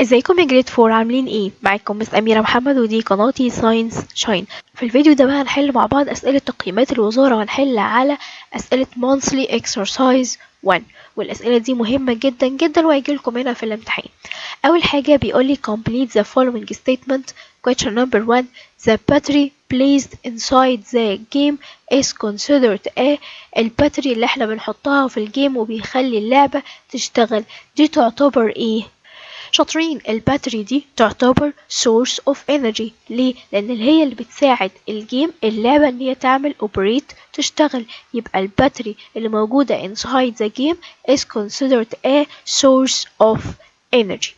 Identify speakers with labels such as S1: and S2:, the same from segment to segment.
S1: ازيكم يا grade 4؟ عاملين ايه؟ معاكم Miss اميره محمد ودي قناتي Science Shine. في الفيديو ده بقى هنحل مع بعض اسئله تقييمات الوزاره، وهنحل على اسئله monthly exercise 1، والاسئله دي مهمه جدا جدا وهيجيلكم هنا في الامتحان. اول حاجه بيقولي complete the following statement. question number 1: the battery placed inside the game is considered a. ال battery اللي احنا بنحطها في ال game وبيخلي اللعبه تشتغل دي تعتبر ايه؟ شاطرين، ال battery دي تعتبر source of energy. ليه؟ لان هي اللي بتساعد ال game، اللعبة، ان هي تعمل operate، تشتغل. يبقى ال battery اللي موجودة inside the game is considered a source of energy.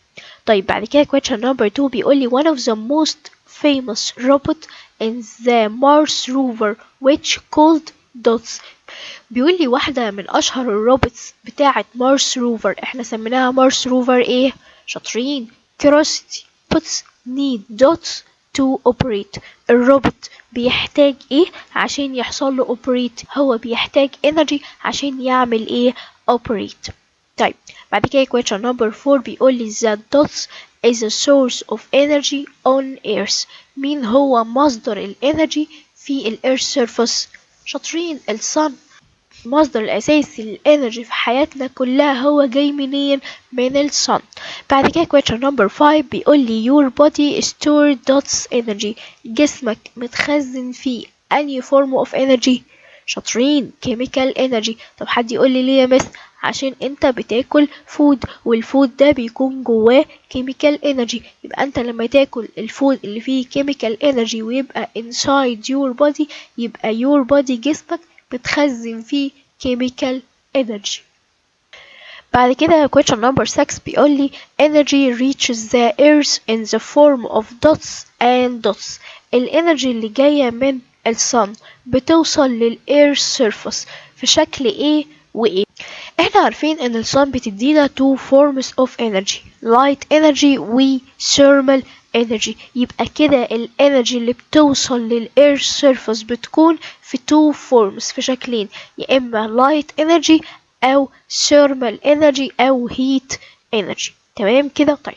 S1: طيب، بعد كده question number 2 بيقول لي one of the most famous robot in the Mars rover which called dots. بيقول لي واحدة من أشهر ال robots بتاعة Mars rover، احنا سميناها Mars rover ايه؟ شاطرين، Curiosity. robots need dots to operate. الروبوت بيحتاج ايه عشان يحصل له operate؟ هو بيحتاج energy عشان يعمل ايه؟ operate. طيب، بعد كده question number 4 بيقول لي the dots is a source of energy on earth. مين هو مصدر ال energy في ال earth surface؟ شاطرين، ال sun. المصدر الأساسي لل energy في حياتنا كلها هو جاي منين؟ من ال sun. بعد كده question number 5 بيقول لي your body store dots energy. جسمك متخزن فيه أنهي form of energy؟ شاطرين، chemical energy. طب حد يقول لي ليه يا Miss؟ عشان انت بتاكل food، وال food ده بيكون جواه chemical energy. يبقى انت لما تاكل ال food اللي فيه chemical energy ويبقى inside your body، يبقى your body، جسمك، بتخزن فيه chemical energy. بعد كده question number 6 بيقول لي energy reaches the earth in the form of dots and dots. ال energy اللي جاية من ال sun بتوصل لل earth surface في شكل ايه وايه؟ احنا عارفين ان ال sun بتدينا two forms of energy، light energy و thermal energy. يبقى كده ال energy اللي بتوصل لل earth surface بتكون في two forms، في شكلين، يا اما light energy او thermal energy او heat energy. تمام كده؟ طيب،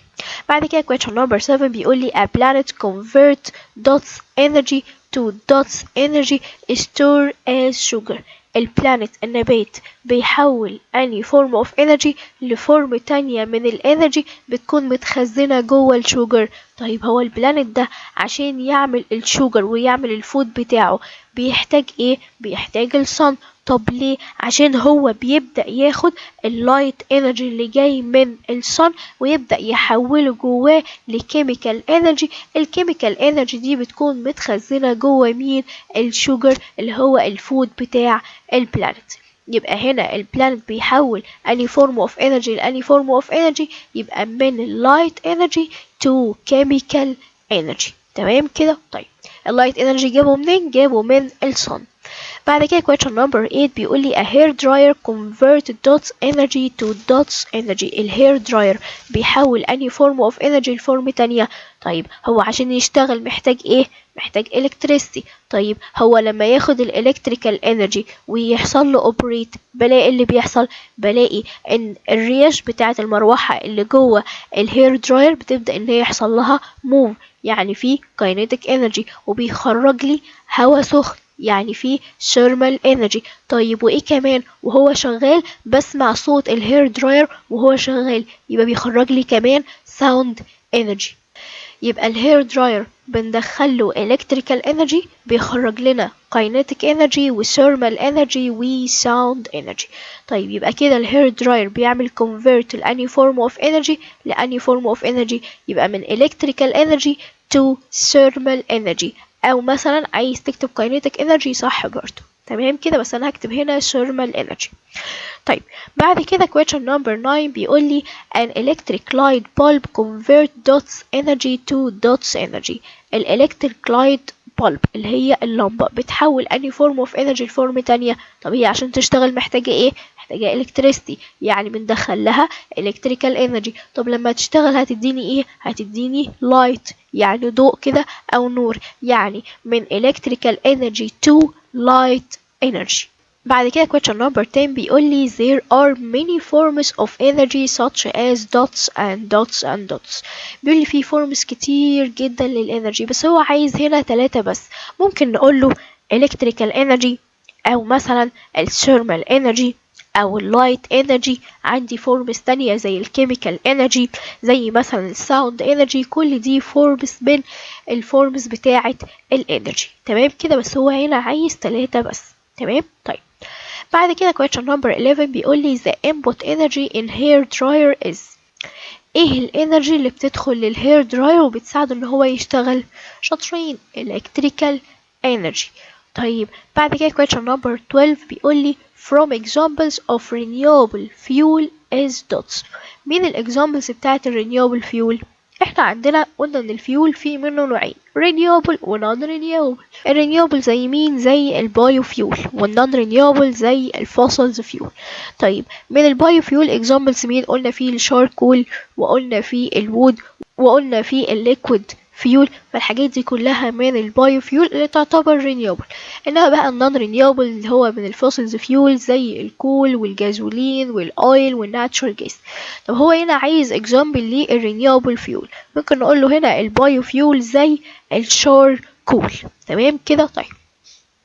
S1: بعد كده question number 7 بيقول لي a plant convert dots energy to dots energy store as sugar. ال plant، النبات، بيحول any form of energy ل form تانية من ال energy بتكون متخزنة جوه ال sugar. طيب، هو ال plant ده عشان يعمل ال sugar ويعمل ال food بتاعه بيحتاج ايه؟ بيحتاج ال sun. طب ليه؟ عشان هو بيبدأ ياخد ال light energy اللي جاي من ال sun ويبدأ يحوله جواه ل chemical energy. ال chemical energy دي بتكون متخزنة جوه مين؟ ال sugar اللي هو ال food بتاع ال plant. يبقى هنا ال plant بيحول any form of energy ل any form of energy، يبقى من ال light energy to chemical energy. تمام كده؟ طيب، ال light energy جابه منين؟ جابه من ال sun. بعد كده question number 8 بيقول لي a hair dryer convert dots energy to dots energy. ال hair dryer بيحول any form of energy ل form تانية. طيب، هو عشان يشتغل محتاج ايه؟ محتاج electricity. طيب، هو لما ياخد ال electrical energy ويحصل له operate بلاقي اللي بيحصل، بلاقي ان الريش بتاعه المروحه اللي جوه ال hair dryer بتبدا ان هي يحصل لها move، يعني في kinetic energy، وبيخرج لي هواء سخن، يعني في thermal energy. طيب، وايه كمان؟ وهو شغال بسمع صوت ال hair dryer وهو شغال، يبقى بيخرج لي كمان sound energy. يبقى ال hair dryer بندخله electrical energy، بيخرج لنا kinetic energy و thermal energy و sound energy. طيب، يبقى كده ال hair dryer بيعمل convert ل any form of energy ل any form of energy، يبقى من electrical energy to thermal energy، او مثلا عايز تكتب kinetic energy صح برضو. تمام كده؟ بس انا هكتب هنا thermal energy. طيب، بعد كده question number 9 بيقول لي an electric light bulb convert dots energy to dots energy. ال electric light bulb اللي هي اللمبة بتحول any form of energy ل form تانية. طب هي عشان تشتغل محتاجة ايه؟ محتاجة electricity، يعني بندخل لها electrical energy. طب لما تشتغل هتديني ايه؟ هتديني light، يعني ضوء كده او نور، يعني من electrical energy to light energy. بعد كده question number 10 بيقول لي there are many forms of energy such as dots and dots and dots. بيقول لي في forms كتير جدا لل energy، بس هو عايز هنا ثلاثة بس. ممكن نقول له electrical energy، أو مثلا ال thermal energy، أو ال light energy. عندي forms تانية زي ال chemical energy، زي مثلا ال sound energy. كل دي forms من ال forms بتاعة ال energy. تمام كده؟ بس هو هنا عايز ثلاثة بس. تمام. طيب، بعد كده question number 11 بيقول لي the input energy in hair dryer is. ايه ال energy اللي بتدخل لل hair dryer وبتساعده ان هو يشتغل؟ شاطرين، electrical energy. طيب، بعد كده question number 12 بيقول لي from examples of renewable fuel is dots. مين ال examples بتاعت ال renewable fuel؟ احنا عندنا قلنا ان الفيول فيه منه نوعين، renewable و non renewable. ال renewable زي مين؟ زي ال biofuel، وال non renewable زي ال fossils fuel. طيب، من ال biofuel examples مين؟ قلنا فيه ال charcoal، وقلنا فيه ال wood، وقلنا فيه ال liquid fuel. فالحاجات دي كلها من ال biofuel اللي تعتبر renewable. انما بقى ال non renewable اللي هو من ال fossils fuel زي ال coal وال gasoline وال oil وال natural gas. طب هو هنا عايز example لل renewable fuel، ممكن نقول له هنا ال biofuel زي ال charcoal. تمام كده؟ طيب،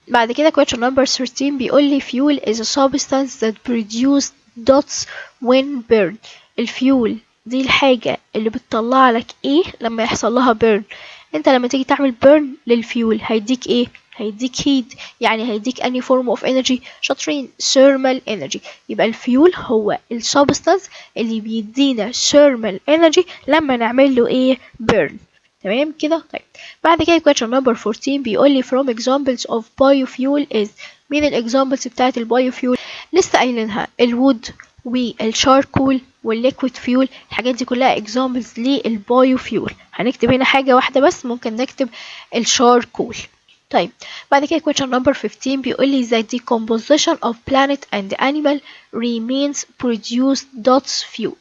S1: بعد كده question number 13 بيقول لي fuel is a substance that produce dots when burned. ال fuel دي الحاجة اللي بتطلع لك ايه لما يحصل لها burn؟ انت لما تيجي تعمل burn لل fuel هيديك ايه؟ هيديك heat، يعني هيديك any form of energy؟ شاطرين، thermal energy. يبقى الفيول هو ال substance اللي بيدينا thermal energy لما نعمل له ايه؟ burn. تمام كده؟ طيب، بعد كده question number 14 بيقول لي from examples of biofuel is. مين ال examples بتاعت ال biofuel؟ لسه قايلينها، ال wood وال charcoal وال liquid fuel. الحاجات دي كلها examples لل biofuel. هنكتب هنا حاجة واحدة بس، ممكن نكتب ال charcoal. طيب، بعد كده question number 15 بيقول لي the decomposition of plant and animal remains produce dots fuel.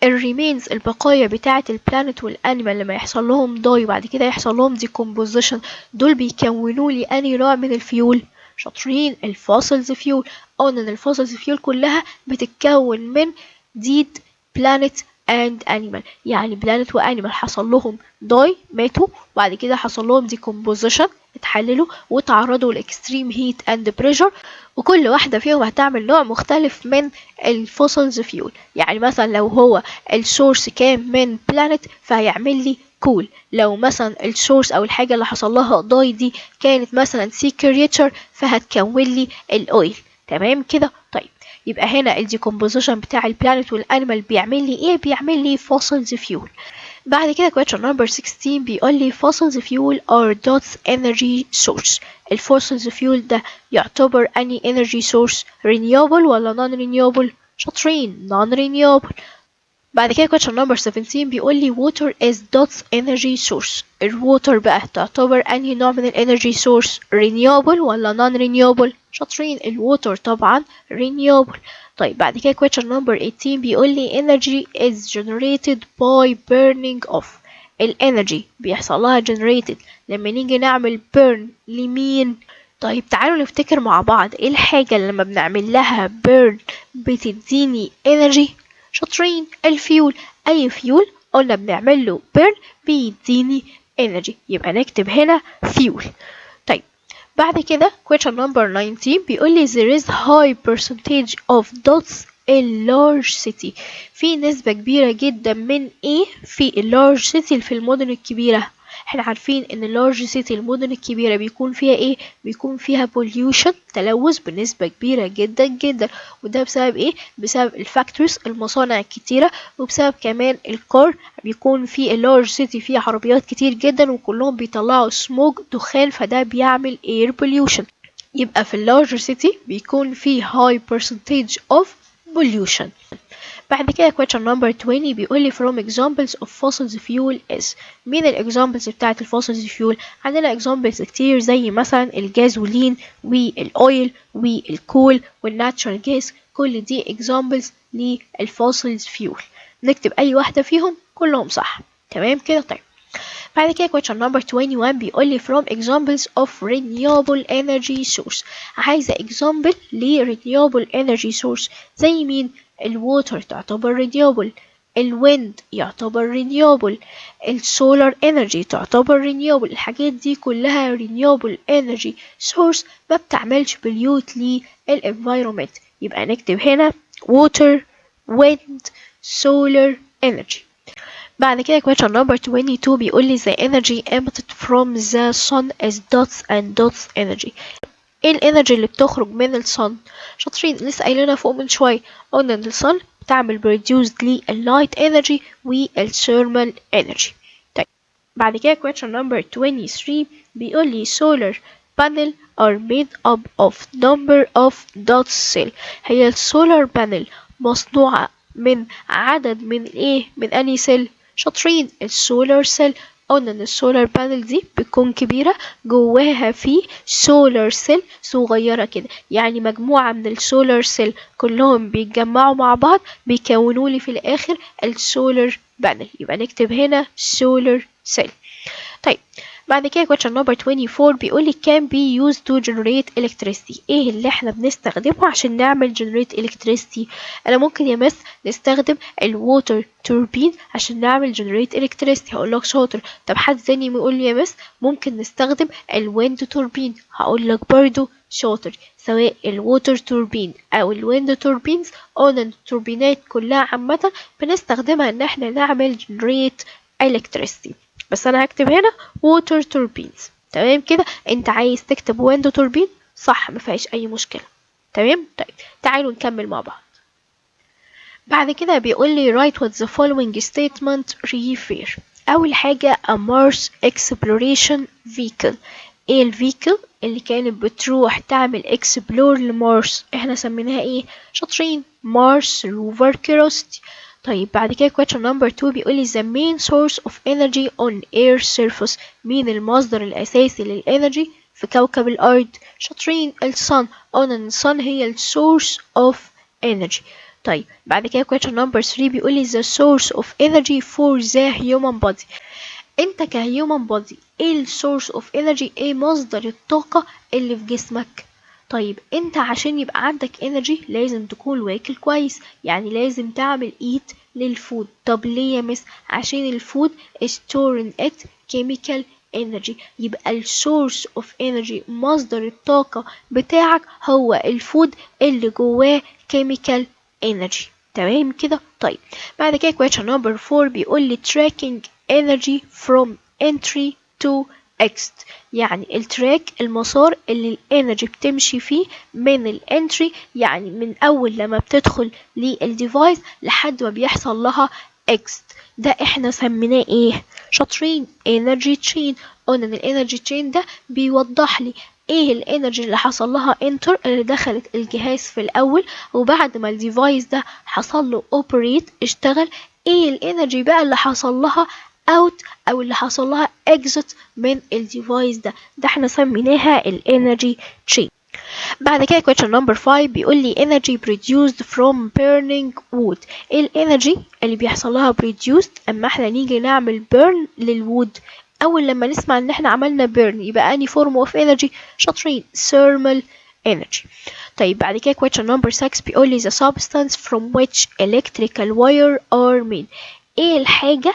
S1: ال remains، البقايا بتاعة ال plant وال animal، لما يحصل لهم die وبعد كده يحصل لهم decomposition، دول بيكونوا لي أنهي نوع من الفيول؟ شاطرين، ال fossils fuel. قلنا ان ال fossils fuel كلها بتتكون من dead plant and animal، يعني plant و animal حصل لهم die، ماتوا، وبعد كده حصل لهم decomposition، اتحللوا وتعرضوا ل extreme heat and pressure، وكل واحدة فيهم هتعمل نوع مختلف من ال fossils fuel. يعني مثلا لو هو ال source كان من plant فهيعمل لي coal. لو مثلا ال source او الحاجة اللي حصل لها die دي كانت مثلا sea creature فهتكون لي ال oil. تمام كده؟ طيب، يبقى هنا ال decomposition بتاع ال plant وال animal بيعمل لي ايه؟ بيعمل لي fossils fuel. بعد كده question number 16 بيقول لي fossils fuel are dots energy source. ال fossils fuel ده يعتبر any energy source، renewable ولا non renewable؟ شاطرين، non renewable. بعد كده question number 17 بيقول لي water is dots energy source. ال water بقى تعتبر أنهي نوع من ال energy source، renewable ولا non renewable؟ شاطرين، ال water طبعا renewable. طيب، بعد كده question number 18 بيقول لي energy is generated by burning of. ال energy بيحصل لها generated لما نيجي نعمل burn لمين؟ طيب، تعالوا نفتكر مع بعض، ايه الحاجة اللي لما بنعمل لها burn بتديني energy؟ شاطرين، الفيول. اي فيول قلنا بنعمل له burn بيديني energy، يبقى نكتب هنا فيول. طيب، بعد كده question number 19 بيقول لي there is high percentage of dots in large city. في نسبة كبيرة جدا من ايه في ال large city، في المدن الكبيرة؟ احنا عارفين ان ال large city، المدن الكبيرة، بيكون فيها ايه؟ بيكون فيها pollution، تلوث بنسبة كبيرة جدا جدا. وده بسبب ايه؟ بسبب ال factories، المصانع الكتيرة، وبسبب كمان ال car. بيكون في ال large city فيه عربيات كتير جدا وكلهم بيطلعوا سموك، دخان، فده بيعمل air pollution. يبقى في ال large city بيكون في high percentage of pollution. بعد كده question number 20 بيقول لي from examples of fossils fuel is. مين ال examples بتاعت ال fossils fuel؟ عندنا examples كتير زي مثلا ال gasoline وال oil وال coal وال natural gas. كل دي examples لل fossils fuel، نكتب اي واحدة فيهم، كلهم صح. تمام كده؟ طيب، بعد كده question number 21 بيقول لي from examples of renewable energy source. عايزة example ل renewable energy source زي مين؟ ال water تعتبر renewable، ال wind يعتبر renewable، ال solar energy تعتبر renewable. الحاجات دي كلها renewable energy source، ما بتعملش pollute لل environment. يبقى نكتب هنا water، wind، solar energy. بعد كده question number 22 بيقول لي the energy emitted from the sun is dots and dots energy. ايه ال energy اللي بتخرج من ال sun؟ شاطرين، لسه قايلينها فوق من شويه. قلنا ان ال sun بتعمل produced لل light energy وال thermal energy. طيب، بعد كده question number 23 بيقول لي solar panel are made up of number of dots cell. هي ال solar panel مصنوعة من عدد من ايه؟ من اني cell؟ شاطرين، ال solar cell. قلنا ان ال solar panel دي بتكون كبيرة، جواها في solar cell صغيرة كده، يعني مجموعة من ال solar cell كلهم بيتجمعوا مع بعض، بيكونوا لي في الاخر ال solar panel. يبقى نكتب هنا solar cell. طيب، بعد كده question number 24 بيقول لي can be used to generate electricity. ايه اللي احنا بنستخدمه عشان نعمل generate electricity؟ انا ممكن يا miss نستخدم ال water turbine عشان نعمل generate electricity، هقول لك شاطر. طب حد تاني يقول لي يا miss ممكن نستخدم ال wind turbine، هقول لك برضو شاطر. سواء ال water turbine او ال wind turbines، قلنا التوربينات كلها عامة بنستخدمها ان احنا نعمل generate electricity، بس انا هكتب هنا water turbines. تمام كده؟ انت عايز تكتب wind turbine، صح، ما فيهاش اي مشكلة. تمام. طيب، تعالوا نكمل مع بعض. بعد كده بيقول لي write what the following statement refer. اول حاجة a Mars exploration vehicle. ايه ال vehicle اللي كانت بتروح تعمل explore ل Mars؟ احنا سميناها ايه؟ شاطرين، Mars Rover Curiosity. طيب، بعد كده question number 2 بيقول لي the main source of energy on earth surface. مين المصدر الأساسي لل energy في كوكب الأرض؟ شاطرين، ال sun. قلنا ان ال sun هي ال source of energy. طيب، بعد كده question number 3 بيقول لي the source of energy for the human body. انت ك human body، ايه ال source of energy؟ ايه مصدر الطاقة اللي في جسمك؟ طيب، انت عشان يبقى عندك energy لازم تكون واكل كويس، يعني لازم تعمل eat لل food. طب ليه يا miss؟ عشان ال food store in it chemical energy. يبقى ال source of energy، مصدر الطاقة بتاعك، هو ال food اللي جواه chemical energy. تمام كده؟ طيب، بعد كده question number 4 بيقول لي tracking energy from entry to exit. يعني ال track، المسار اللي ال energy بتمشي فيه من ال entry، يعني من اول لما بتدخل لل device لحد ما بيحصل لها exit، ده احنا سميناه ايه؟ شاطرين، energy chain. قلنا ان ال energy chain ده بيوضح لي ايه ال energy اللي حصل لها enter، اللي دخلت الجهاز في الاول، وبعد ما ال device ده حصل له operate، اشتغل، ايه ال energy بقى اللي حصل لها out او اللي حصل لها exit من ال device ده. ده احنا سميناها ال energy chain. بعد كده question number 5 بيقول لي energy produced from burning wood. ايه ال energy اللي بيحصل لها produced اما احنا نيجي نعمل burn لل wood؟ اول لما نسمع ان احنا عملنا burn، يبقى اني form of energy؟ شاطرين، thermal energy. طيب، بعد كده question number 6 بيقول لي the substance from which electrical wire are made. ايه الحاجة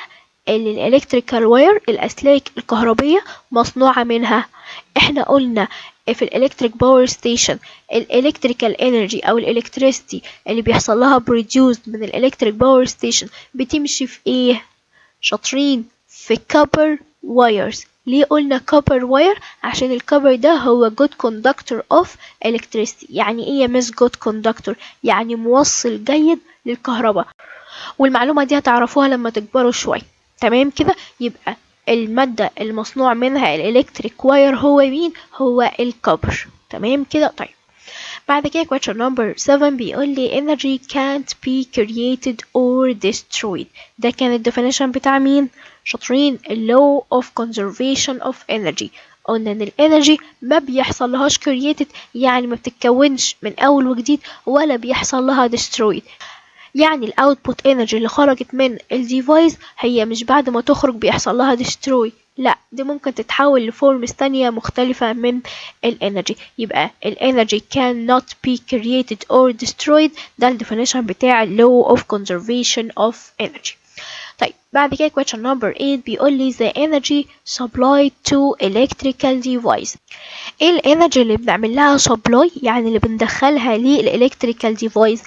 S1: اللي ال electrical wire، الاسلاك الكهربية، مصنوعة منها؟ احنا قلنا في ال electric power station، ال electrical energy او ال electricity اللي بيحصل لها produced من ال electric power station بتمشي في ايه؟ شاطرين، في copper wires. ليه قلنا copper wire؟ عشان ال copper ده هو good conductor of electricity. يعني ايه يا miss good conductor؟ يعني موصل جيد للكهرباء، والمعلومة دي هتعرفوها لما تكبروا شوية. تمام كده؟ يبقى المادة المصنوع منها ال electric wire هو مين؟ هو ال copper. تمام كده؟ طيب، بعد كده question number 7 بيقول لي energy can't be created or destroyed. ده كان ال definition بتاع مين؟ شاطرين، law of conservation of energy. قلنا ان ال energy ما بيحصل لهاش created، يعني ما بتتكونش من اول وجديد، ولا بيحصل لها destroyed. يعني ال output energy اللي خرجت من ال device هي مش بعد ما تخرج بيحصل لها destroy، لا، دي ممكن تتحول ل forms تانية مختلفة من ال energy. يبقى ال energy cannot be created or destroyed. ده ال definition بتاع law of conservation of energy. طيب، بعد كده question number 8 بيقول لي the energy supplied to electrical device. ايه ال energy اللي بنعمل لها supply؟ يعني اللي بندخلها لل electrical device.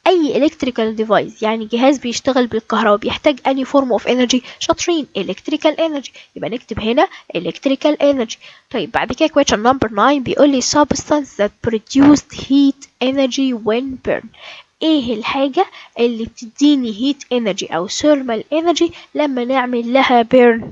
S1: اي electrical device يعني جهاز بيشتغل بالكهرباء بيحتاج any form of energy؟ شاطرين، electrical energy. يبقى نكتب هنا electrical energy. طيب، بعد كده question number 9 بيقول لي substance that produced heat energy when burned. ايه الحاجة اللي بتديني heat energy او thermal energy لما نعمل لها burn؟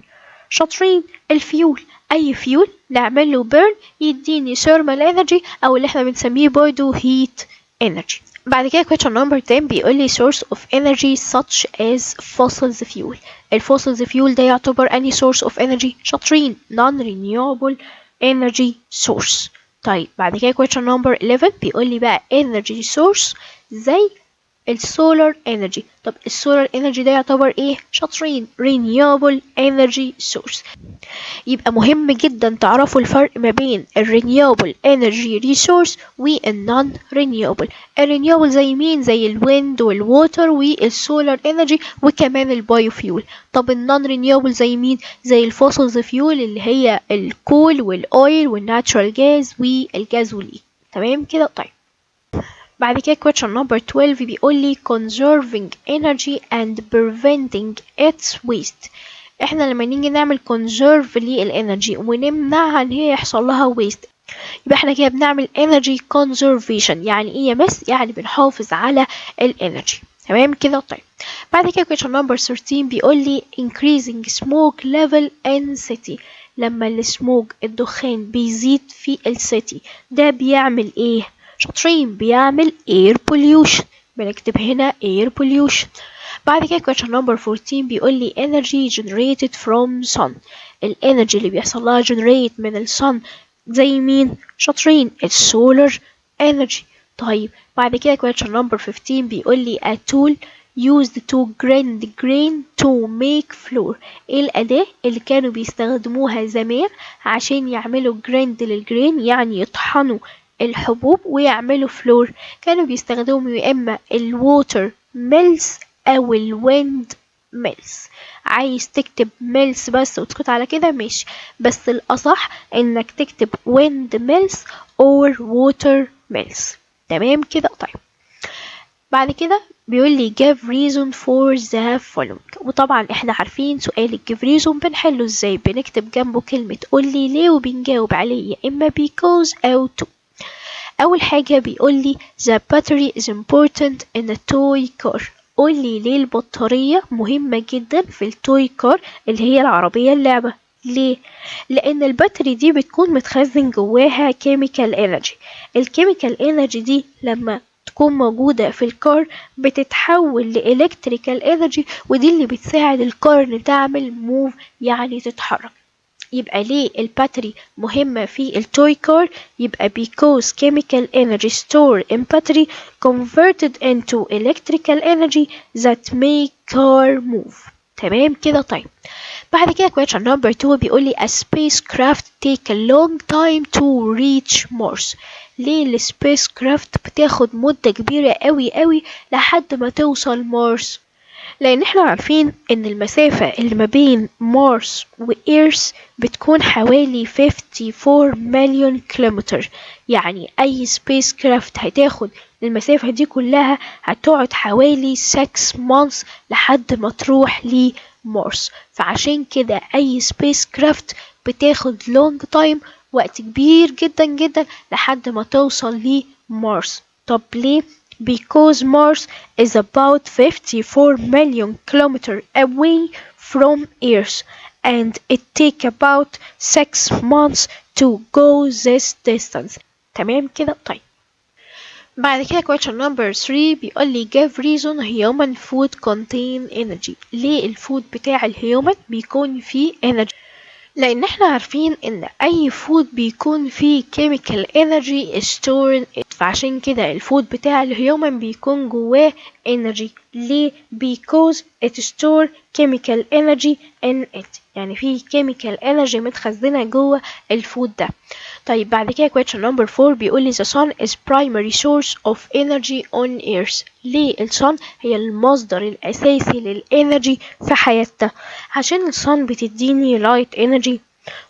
S1: شاطرين، الفيول. اي فيول نعمل له burn يديني thermal energy او اللي احنا بنسميه برضو heat energy. بعد كده question number 10 بيقول لي source of energy such as fossils fuel. ال fossils fuel ده يعتبر any source of energy؟ شاطرين، non renewable energy source. طيب، بعد كده question number 11 بيقول لي بقى energy source زي ال solar energy. طب ال solar energy ده يعتبر ايه؟ شاطرين، renewable energy source. يبقى مهم جدا تعرفوا الفرق ما بين ال renewable energy resource وال non renewable. ال renewable زي مين؟ زي ال wind وال water وال solar energy وكمان ال biofuel. طب ال non renewable زي مين؟ زي ال fossils fuel اللي هي ال coal وال oil وال natural gas وال gasoline. تمام كده؟ طيب، بعد كده question number 12 بيقول لي conserving energy and preventing its waste. احنا لما نيجي نعمل conserve لل energy ونمنعها ان هي يحصل لها waste، يبقى احنا كده بنعمل energy conservation. يعني ايه يا مس؟ يعني بنحافظ على ال energy. تمام كده؟ طيب، بعد كده question number 13 بيقول لي increasing smoke level in city. لما السموك، الدخان، بيزيد في ال city ده بيعمل ايه؟ شاطرين، بيعمل air pollution. بنكتب هنا air pollution. بعد كده question number 14 بيقول لي energy generated from sun. ال energy اللي بيحصل لها generate من ال sun زي مين؟ شاطرين، ال solar energy. طيب، بعد كده question number 15 بيقول لي a tool used to grind grain to make flour. ايه الأداة اللي كانوا بيستخدموها زمان عشان يعملوا grind لل grain، يعني يطحنوا الحبوب ويعملوا flour؟ كانوا بيستخدموا يا إما ال water mills أو ال wind mills. عايز تكتب mills بس وتسكت على كده، ماشي، بس الأصح إنك تكتب wind mills or water mills. تمام كده؟ طيب، بعد كده بيقول لي give reason for the following. وطبعا احنا عارفين سؤال ال give reason بنحله ازاي، بنكتب جنبه كلمة قول لي ليه وبنجاوب عليه يا اما because او to. اول حاجة بيقول لي the battery is important in a toy car. قول لي ليه البطارية مهمة جدا في ال toy car اللي هي العربية اللعبة؟ ليه؟ لأن ال battery دي بتكون متخزن جواها chemical energy. ال chemical energy دي لما تكون موجودة في ال car بتتحول ل electrical energy، ودي اللي بتساعد ال car ان تعمل move، يعني تتحرك. يبقى ليه ال battery مهمة في ال toy car؟ يبقى because chemical energy stored in battery converted into electrical energy that make car move. تمام كده؟ طيب، بعد كده question number 2 بيقول لي a spacecraft take a long time to reach Mars. ليه ال spacecraft بتاخد مدة كبيرة قوي قوي لحد ما توصل مارس؟ لان احنا عارفين ان المسافة اللي ما بين Mars و Earth بتكون حوالي 54 مليون كيلومتر، يعني اي spacecraft هتاخد المسافة دي كلها هتقعد حوالي 6 months لحد ما تروح لمارس. فعشان كده اي spacecraft بتاخد long time، وقت كبير جدا جدا، لحد ما توصل لمارس. طب ليه؟ Because Mars is about 54 million kilometers away from Earth and it take about 6 months to go this distance. تمام كده؟ طيب، بعد كده question number 3 بيقول لي give reason human food contain energy. ليه ال food بتاع ال human بيكون فيه energy؟ لان احنا عارفين ان اي food بيكون فيه chemical energy stored، فعشان كده ال food بتاع ال human بيكون جواه energy. ليه؟ because it store chemical energy in it، يعني في chemical energy متخزنة جوه ال food ده. طيب بعد كده question number 4 بيقول لي the sun is primary source of energy on earth. ليه ال sun هي المصدر الأساسي لل energy في حياتنا؟ عشان ال sun بتديني light energy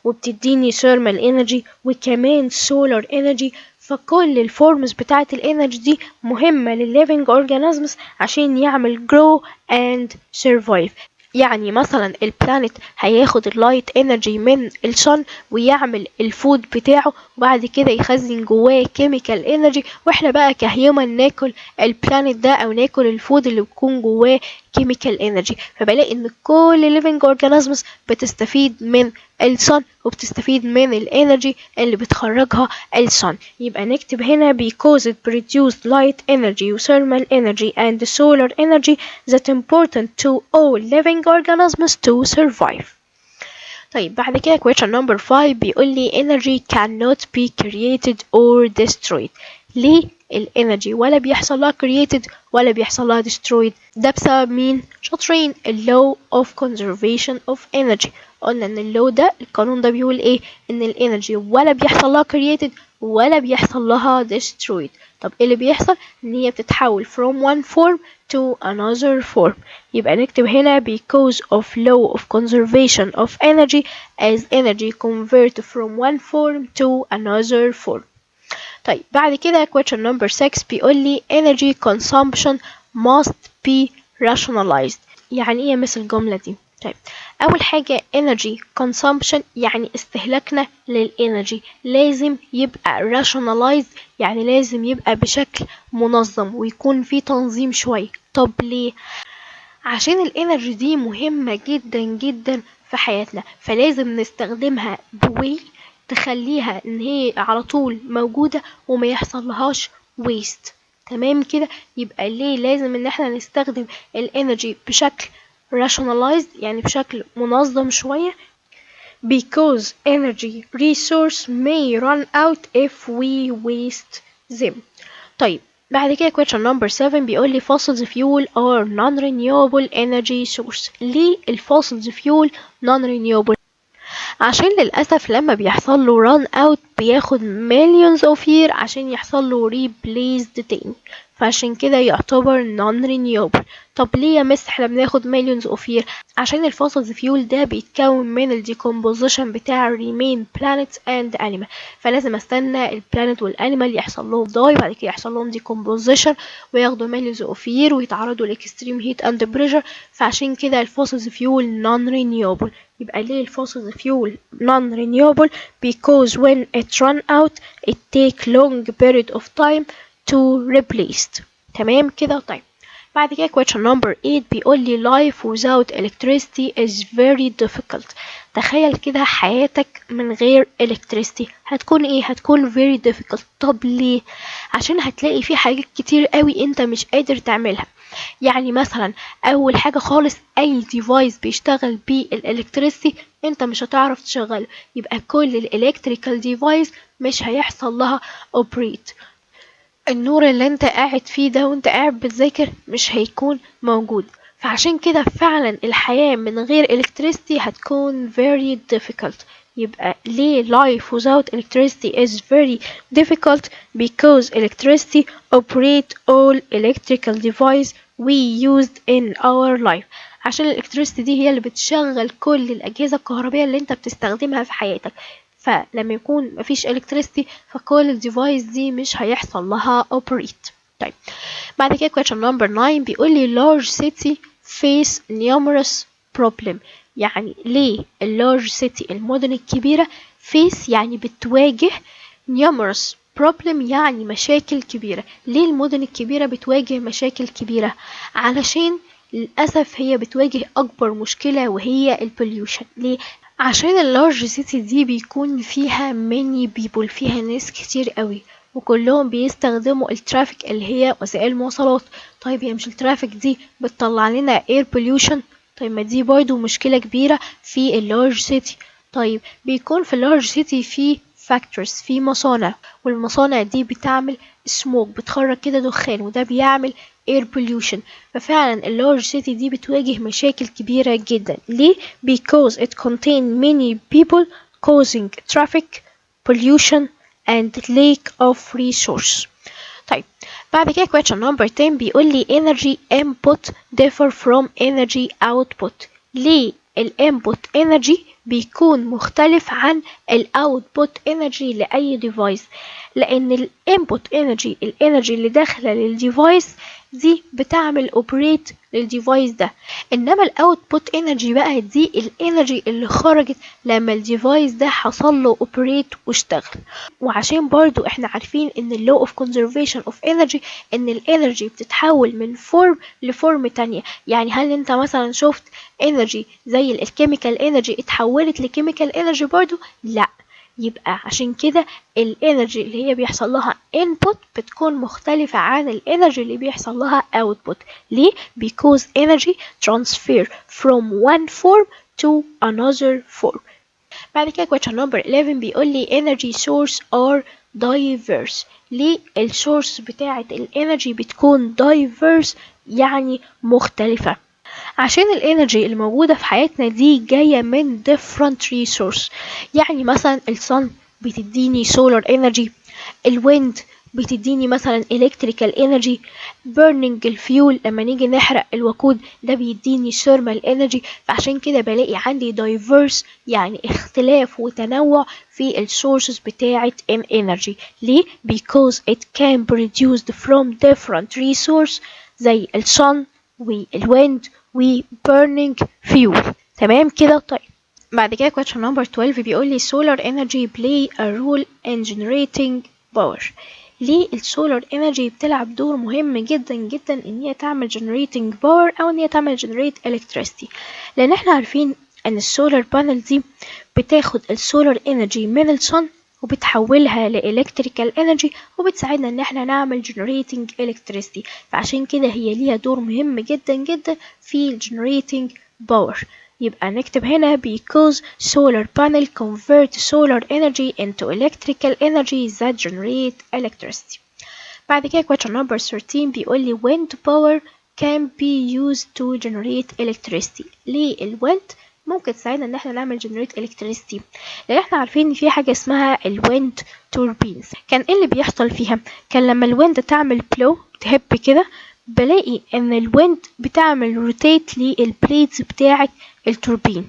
S1: وبتديني thermal energy وكمان solar energy، فكل ال forms بتاعت ال energy دي مهمة للل living organisms عشان يعمل grow and survive. يعني مثلا ال plant هياخد ال light energy من ال sun ويعمل ال food بتاعه، وبعد كده يخزن جواه chemical energy، واحنا بقى ك human ناكل ال plant ده او ناكل ال food اللي بيكون جواه chemical energy. فبلاقي ان كل living organisms بتستفيد من ال sun وبتستفيد من ال energy اللي بتخرجها ال sun. يبقى نكتب هنا because it produced light energy و thermal energy and solar energy that important to all living organisms to survive. طيب بعد كده question number 5 بيقول لي energy cannot be created or destroyed. ليه ال energy ولا بيحصل لها created ولا بيحصل لها destroyed؟ ده بسبب مين؟ شاطرين، ال law of conservation of energy. قلنا ان ال law ده، القانون ده بيقول ايه؟ ان ال energy ولا بيحصل لها created ولا بيحصل لها destroyed. طب ايه اللي بيحصل؟ ان هي بتتحول from one form to another form. يبقى نكتب هنا because of law of conservation of energy as energy convert from one form to another form. طيب بعد كده question number 6 بيقول لي energy consumption must be rationalized. يعني ايه يا مس الجملة دي؟ طيب أول حاجة energy consumption يعني استهلاكنا لل energy لازم يبقى rationalized، يعني لازم يبقى بشكل منظم ويكون في تنظيم شوية. طب ليه؟ عشان ال energy دي مهمة جدا جدا في حياتنا، فلازم نستخدمها ب way تخليها ان هي على طول موجودة وما يحصل لهاش waste. تمام كده؟ يبقى ليه لازم ان احنا نستخدم ال energy بشكل rationalized، يعني بشكل منظم شوية؟ because energy resource may run out if we waste them. طيب بعد كده question number 7 بيقول لي fossils fuel are non-renewable energy source. ليه ال fossils fuel non-renewable؟ عشان للأسف لما بيحصل له run out بياخد millions of year عشان يحصل له replaced تاني، فعشان كده يعتبر non renewable. طب ليه يا مس احنا بناخد millions of year؟ عشان ال fossils fuel ده بيتكون من ال decomposition بتاع remain plants and animal، فلازم استنى ال plant وال animal يحصل لهم die، بعد كده يحصل لهم decomposition وياخدوا millions of year ويتعرضوا ل extreme heat and pressure، فعشان كده ال fossils fuel non renewable. يبقى ليه ال fossils fuel non renewable؟ because when it run out it take long period of time to replace. تمام كده؟ طيب بعد كده question number 8 بيقول لي life without electricity is very difficult. تخيل كده حياتك من غير electricity هتكون ايه؟ هتكون very difficult. طب ليه؟ عشان هتلاقي في حاجات كتير قوي انت مش قادر تعملها. يعني مثلا اول حاجة خالص اي device بيشتغل بال electricity انت مش هتعرف تشغله، يبقى كل ال electrical device مش هيحصل لها operate. النور اللي انت قاعد فيه ده وانت قاعد بتذاكر مش هيكون موجود. فعشان كده فعلا الحياة من غير electricity هتكون very difficult. يبقى ليه life without electricity is very difficult؟ because electricity operate all electrical device we used in our life. عشان ال electricity دي هي اللي بتشغل كل الأجهزة الكهربائية اللي انت بتستخدمها في حياتك، فلما يكون مفيش electricity فكل ال device دي مش هيحصل لها operate. طيب بعد كده question number 9 بيقول لي large city face numerous problem. يعني ليه ال large city المدن الكبيرة face يعني بتواجه numerous problem يعني مشاكل كبيرة؟ ليه المدن الكبيرة بتواجه مشاكل كبيرة؟ علشان للأسف هي بتواجه أكبر مشكلة وهي ال pollution. ليه؟ عشان ال large city دي بيكون فيها many people، فيها ناس كتير قوي، وكلهم بيستخدموا ال traffic اللي هي وسائل المواصلات. طيب هي مش ال traffic دي بتطلع لنا air pollution؟ طيب ما دي برضو مشكلة كبيرة في ال large city. طيب بيكون في ال large city في factories، في مصانع، والمصانع دي بتعمل smoke، بتخرج كده دخان، وده بيعمل air pollution. ففعلا ال large city دي بتواجه مشاكل كبيرة جدا. ليه؟ Because it contain many people causing traffic pollution and lack of resource. طيب، بعد كده question number 10 بيقول لي energy input differ from energy output. ليه ال input energy بيكون مختلف عن ال output energy لأي device؟ لأن ال input energy، ال energy اللي داخلة لل device دي، بتعمل operate لل device ده، انما ال output energy بقى دي ال energy اللي خرجت لما ال device ده حصل له operate واشتغل. وعشان برضو احنا عارفين ان ال law of conservation of energy، ان ال energy بتتحول من form ل form تانية. يعني هل انت مثلا شفت energy زي ال chemical energy اتحولت ل chemical energy برضو؟ لا. يبقى عشان كده ال energy اللي هي بيحصل لها input بتكون مختلفة عن ال energy اللي بيحصل لها output. ليه؟ Because energy transfer from one form to another form. بعد كده question number 11 بيقول لي energy source are diverse. ليه ال source بتاعة ال energy بتكون diverse، يعني مختلفة؟ عشان ال energy اللي موجودة في حياتنا دي جاية من different resource. يعني مثلا ال sun بتديني solar energy، ال wind بتديني مثلا electrical energy، burning ال fuel لما نيجي نحرق الوقود ده بيديني thermal energy. فعشان كده بلاقي عندي diverse، يعني اختلاف وتنوع في ال sources بتاعة energy. ليه؟ Because it can produced from different resource زي ال sun وال wind و burning fuel. تمام كده؟ طيب، بعد كده question number 12 بيقول لي solar energy play a role in generating power. ليه ال solar energy بتلعب دور مهم جدا جدا ان هي تعمل generating power او ان هي تعمل generate electricity؟ لان احنا عارفين ان ال solar panel دي بتاخد ال solar energy من ال sun وبتحولها ل electrical energy، وبتساعدنا ان احنا نعمل generating electricity. فعشان كده هي ليها دور مهم جدا جدا في generating power. يبقى نكتب هنا because solar panel convert solar energy into electrical energy that generate electricity. بعد كده question number 13 بيقول لي wind power can be used to generate electricity. ليه ال wind ممكن تساعدنا ان احنا نعمل generate electricity؟ لان احنا عارفين ان في حاجة اسمها ال wind turbines. كان ايه اللي بيحصل فيها؟ كان لما ال wind تعمل blow، تهب كده، بلاقي ان ال wind بتعمل rotate لل blades بتاعة التوربين،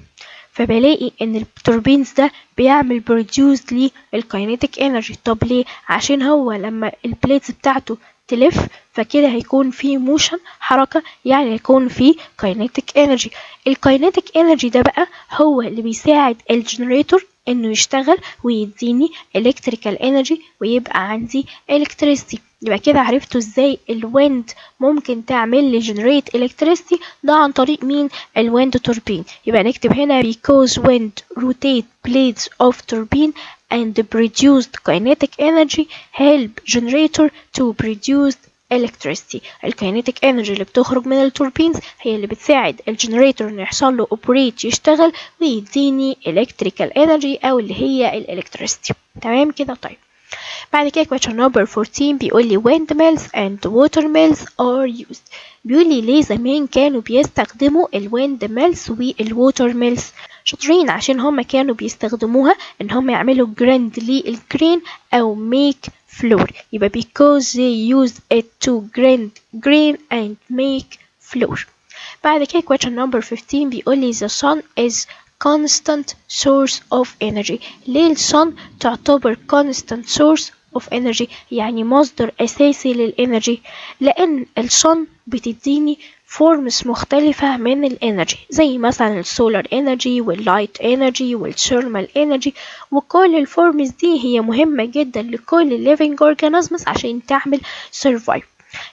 S1: فبلاقي ان ال turbines ده بيعمل produce لل kinetic energy. طب ليه؟ عشان هو لما ال blades بتاعته تلف فكده هيكون في motion، حركة، يعني هيكون في kinetic energy. ال kinetic energy ده بقى هو اللي بيساعد ال generator انه يشتغل ويديني electrical energy ويبقى عندي electricity. يبقى كده عرفتوا ازاي ال wind ممكن تعمل لي generate electricity؟ ده عن طريق مين؟ ال wind turbine. يبقى نكتب هنا because wind rotate blades of turbine and produced kinetic energy help generator to produce electricity. ال kinetic energy اللي بتخرج من ال turbines هي اللي بتساعد ال generator انه يحصل له operate، يشتغل ويديني electrical energy او اللي هي ال electricity. تمام كده؟ طيب، بعد كده question number 14 بيقول لي windmills and water mills are used. بيقول لي ليه زمان كانوا بيستخدموا ال windmills وال water mills؟ شاطرين، عشان هما كانوا بيستخدموها ان هما يعملوا grind لل grain او make flour. يبقى because they used it to grind grain and make flour. بعد كده question number 15 بيقول لي the sun is constant source of energy. ليه ال sun تعتبر constant source of energy، يعني مصدر أساسي لل energy؟ لأن ال sun بتديني forms مختلفة من ال energy، زي مثلا ال solar energy وال light energy وال thermal energy، وكل ال forms دي هي مهمة جدا لكل ال living organisms عشان تعمل survive.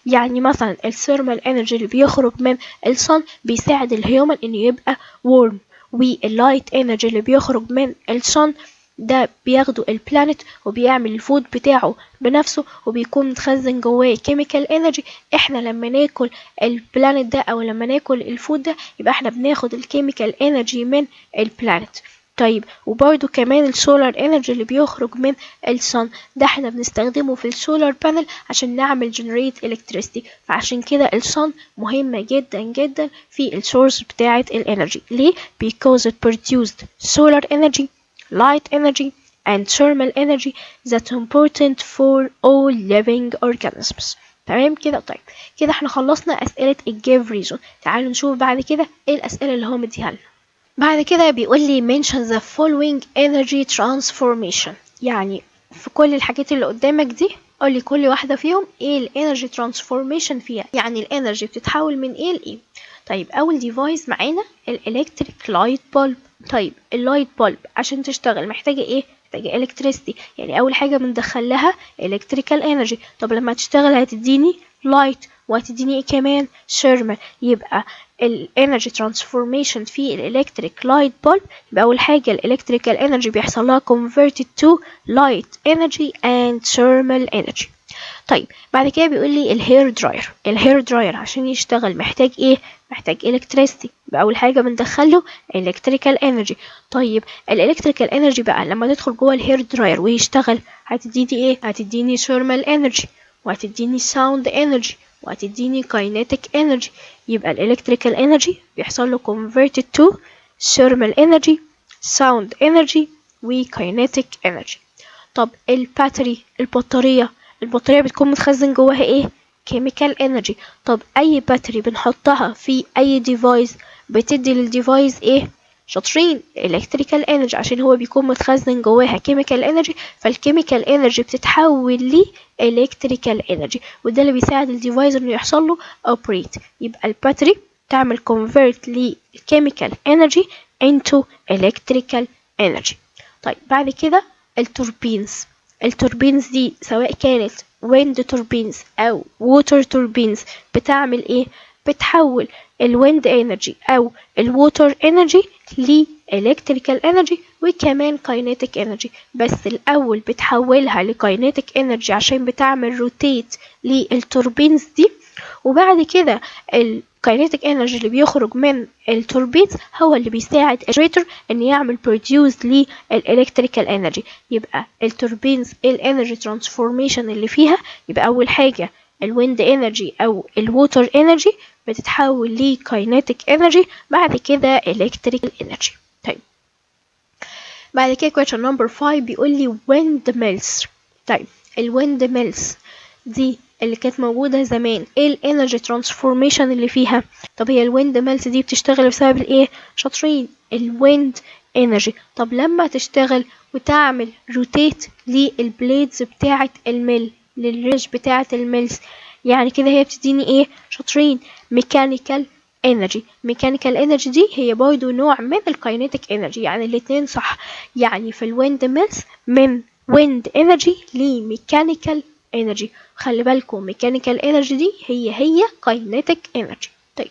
S1: يعني مثلا ال thermal energy اللي بيخرج من ال sun بيساعد ال human انه يبقى warm، وال light energy اللي بيخرج من ال sun ده بياخده ال plant وبيعمل ال food بتاعه بنفسه، وبيكون متخزن جواه chemical energy. احنا لما ناكل ال plant ده او لما ناكل ال food ده يبقى احنا بناخد ال chemical energy من ال plant. طيب وبرده كمان ال solar energy اللي بيخرج من ال sun ده احنا بنستخدمه في ال solar panel عشان نعمل generate electricity. فعشان كده ال sun مهمة جدا جدا في ال source بتاعة ال energy. ليه؟ because it produced solar energy, light energy and thermal energy that's important for all living organisms. تمام كده. طيب كده احنا خلصنا أسئلة ال give reason. تعالوا نشوف بعد كده ايه الأسئلة اللي هو مديها لنا. بعد كده بيقول لي mention the following energy transformation. يعني في كل الحاجات اللي قدامك دي قول لي كل واحدة فيهم ايه ال energy transformation فيها، يعني ال energy بتتحول من ايه لايه. طيب اول device معانا ال electric light bulb. طيب ال light bulb عشان تشتغل محتاجة ايه؟ محتاجة electricity، يعني اول حاجة بندخل لها electrical energy. طب لما تشتغل هتديني light وهتديني ايه كمان؟ thermal. يبقى ال energy transformation في ال electric light bulb يبقى اول حاجه ال electrical energy بيحصل لها converted to light energy and thermal energy. طيب بعد كده بيقول لي ال hair dryer. ال hair dryer عشان يشتغل محتاج ايه؟ محتاج electricity. يبقى اول حاجه بندخله electrical energy. طيب ال electrical energy بقى لما تدخل جوه ال hair dryer ويشتغل هتديني ايه؟ هتديني thermal energy وهتديني sound energy وهتديني kinetic energy. يبقى ال electrical energy بيحصل له converted to thermal energy, sound energy و kinetic energy. طب ال battery، البطارية بتكون متخزن جواها ايه؟ chemical energy. طب اي battery بنحطها في اي device بتدي لل device ايه؟ شاطرين، electrical energy، عشان هو بيكون متخزن جواها chemical energy، فال chemical energy بتتحول ل electrical energy، وده اللي بيساعد ال device انه يحصل له operate. يبقى ال battery تعمل convert لل chemical energy into electrical energy. طيب بعد كده ال turbines. ال turbines دي سواء كانت wind turbines أو water turbines بتعمل ايه؟ بتحول ال wind energy أو ال water energy ل electrical energy وكمان kinetic energy. بس الأول بتحولها ل kinetic energy عشان بتعمل rotate لل turbines دي، وبعد كده ال kinetic energy اللي بيخرج من ال turbines هو اللي بيساعد ال generator ان يعمل produce لل electrical energy. يبقى ال turbines ال energy transformation اللي فيها يبقى اول حاجه ال wind energy او ال water energy بتتحول ل kinetic energy، بعد كده electrical energy. طيب بعد كده question number 5 بيقول لي windmills. طيب ال windmills دي اللي كانت موجودة زمان، ايه ال energy transformation اللي فيها؟ طب هي ال windmills دي بتشتغل بسبب الايه؟ شاطرين، ال wind energy. طب لما تشتغل وتعمل rotate لل blades بتاعة ال mill، للريش بتاعة ال mills، يعني كده هي بتديني ايه؟ شاطرين، mechanical energy. mechanical energy دي هي برضو نوع من ال kinetic energy، يعني الاتنين صح. يعني في ال windmills من wind energy ل mechanical energy. خلي بالكم mechanical energy دي هي هي kinetic energy. طيب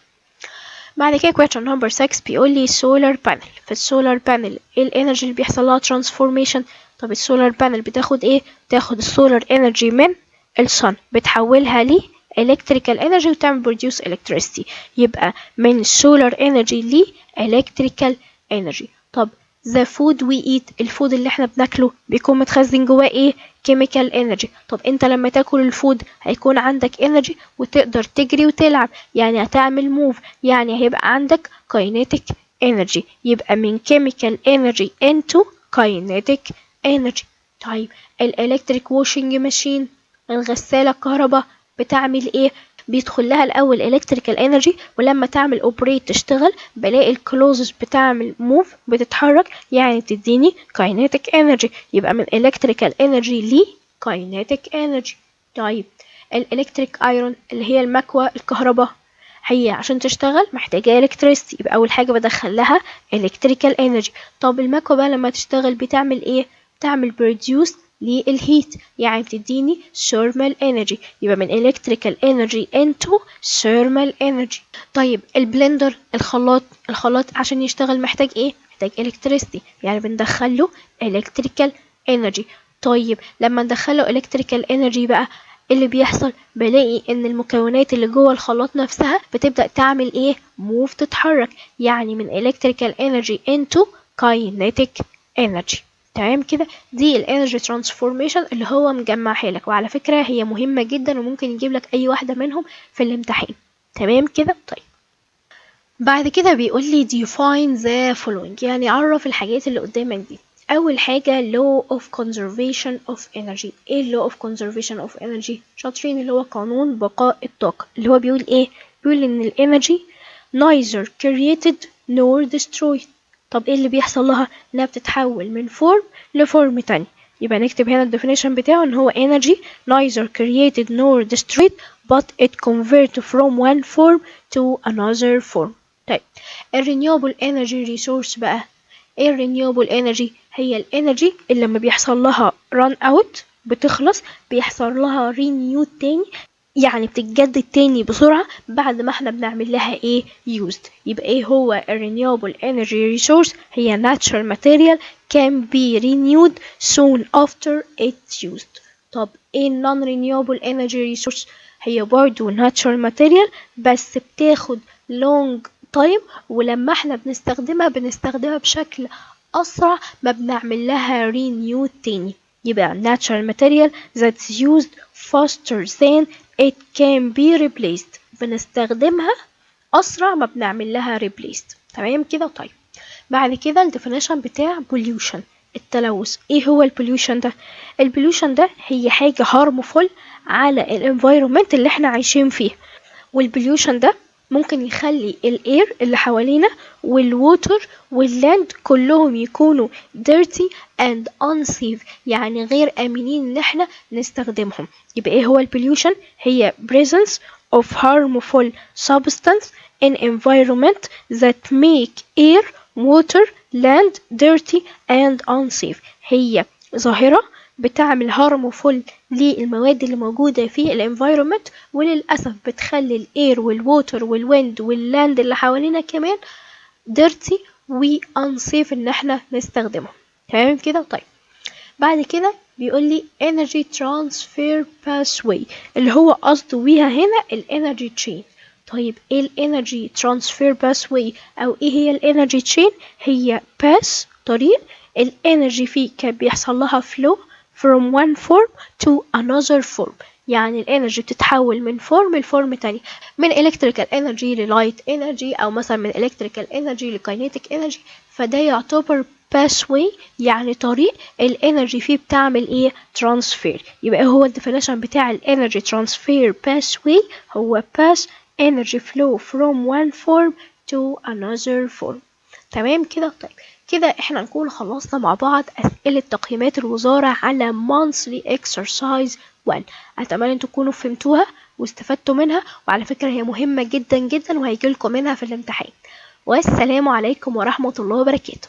S1: بعد كده question number 6 بيقول لي solar panel. في ال solar panel ايه ال energy اللي بيحصل لها transformation؟ طب ال solar panel بتاخد ايه؟ بتاخد ال solar energy من ال sun، بتحولها ل electrical energy وتعمل produce electricity. يبقى من solar energy ل electrical energy. طب the food we eat، ال food اللي احنا بناكله بيكون متخزن جواه ايه؟ chemical energy. طب انت لما تاكل ال food هيكون عندك energy وتقدر تجري وتلعب، يعني هتعمل move، يعني هيبقى عندك kinetic energy. يبقى من chemical energy into kinetic energy. طيب ال electric washing machine، الغسالة الكهرباء بتعمل ايه؟ بيدخل لها الاول electrical energy، ولما تعمل operate تشتغل بلاقي ال clothes بتعمل move، بتتحرك، يعني تديني kinetic energy. يبقى من electrical energy ل kinetic energy. طيب ال electric iron اللي هي المكوى الكهرباء، هي عشان تشتغل محتاجة electricity، يبقى أول حاجة بدخل لها electrical energy. طب المكوى بقى لما تشتغل بتعمل ايه؟ بتعمل produce لل heat، يعني بتديني thermal energy. يبقى من electrical energy into thermal energy. طيب ال blender، الخلاط، الخلاط عشان يشتغل محتاج ايه؟ محتاج electricity، يعني بندخله electrical energy. طيب لما ندخله electrical energy بقى اللي بيحصل بلاقي ان المكونات اللي جوه الخلاط نفسها بتبدأ تعمل ايه؟ move، تتحرك، يعني من electrical energy into kinetic energy. تمام كده، دي ال energy transformation اللي هو مجمعها لك، وعلى فكرة هي مهمة جدا وممكن يجيب لك اي واحدة منهم في الامتحان. تمام كده. طيب بعد كده بيقول لي define the following، يعني عرف الحاجات اللي قدامك دي. اول حاجة law of conservation of energy. ايه law of conservation of energy؟ شاطرين، اللي هو قانون بقاء الطاقة، اللي هو بيقول ايه؟ بيقول ان ال energy neither created nor destroyed. طب ايه اللي بيحصل لها؟ انها بتتحول من form ل form تاني. يبقى نكتب هنا ال definition بتاعه ان هو energy neither created nor destroyed but it convert from one form to another form. طيب ال renewable energy resource بقى، ايه ال renewable energy؟ هي ال energy اللي لما بيحصل لها run out بتخلص، بيحصل لها renew تاني، يعني بتتجدد تاني بسرعة بعد ما احنا بنعمل لها ايه؟ used. يبقى ايه هو ال renewable energy resource؟ هي natural material can be renewed soon after it's used. طب ايه non renewable energy resource؟ هي برضو natural material بس بتاخد long time، ولما احنا بنستخدمها بنستخدمها بشكل أسرع ما بنعمل لها renew تاني. يبقى natural material that's used faster than it can be replaced، بنستخدمها أسرع ما بنعمل لها replaced. تمام كده. طيب بعد كده ال definition بتاع pollution، التلوث. ايه هو ال pollution ده؟ ال pollution ده هي حاجة harmful على ال environment اللي احنا عايشين فيه، وال pollution ده ممكن يخلي ال air اللي حوالينا وال water وال land كلهم يكونوا dirty and unsafe، يعني غير امنين ان احنا نستخدمهم. يبقى ايه هو ال pollution؟ هي presence of harmful substance in environment that make air, water, land dirty and unsafe. هي ظاهرة بتعمل harmful للمواد اللي موجودة في ال environment، وللأسف بتخلي ال air وال water وال wind وال land اللي حوالينا كمان dirty و unsafe ان احنا نستخدمه. تمام كده. طيب بعد كده بيقول لي energy transfer pathway، اللي هو قصده بيها هنا ال energy chain. طيب ايه ال energy transfer pathway او ايه هي ال energy chain؟ هي path، طريق ال energy فيه كان بيحصل لها flow from one form to another form، يعني ال energy بتتحول من form ل form تاني، من electrical energy ل light energy، او مثلا من electrical energy ل kinetic energy. فده يعتبر pathway، يعني طريق ال energy فيه بتعمل ايه؟ transfer. يبقى هو ال definition بتاع ال energy transfer pathway؟ هو path energy flow from one form to another form. تمام كده. طيب كده احنا نكون خلصنا مع بعض اسئلة تقييمات الوزارة على monthly exercise 1. اتمنى ان تكونوا فهمتوها واستفدتوا منها، وعلى فكرة هي مهمة جدا جدا وهيجيلكم منها في الامتحان. والسلام عليكم ورحمة الله وبركاته.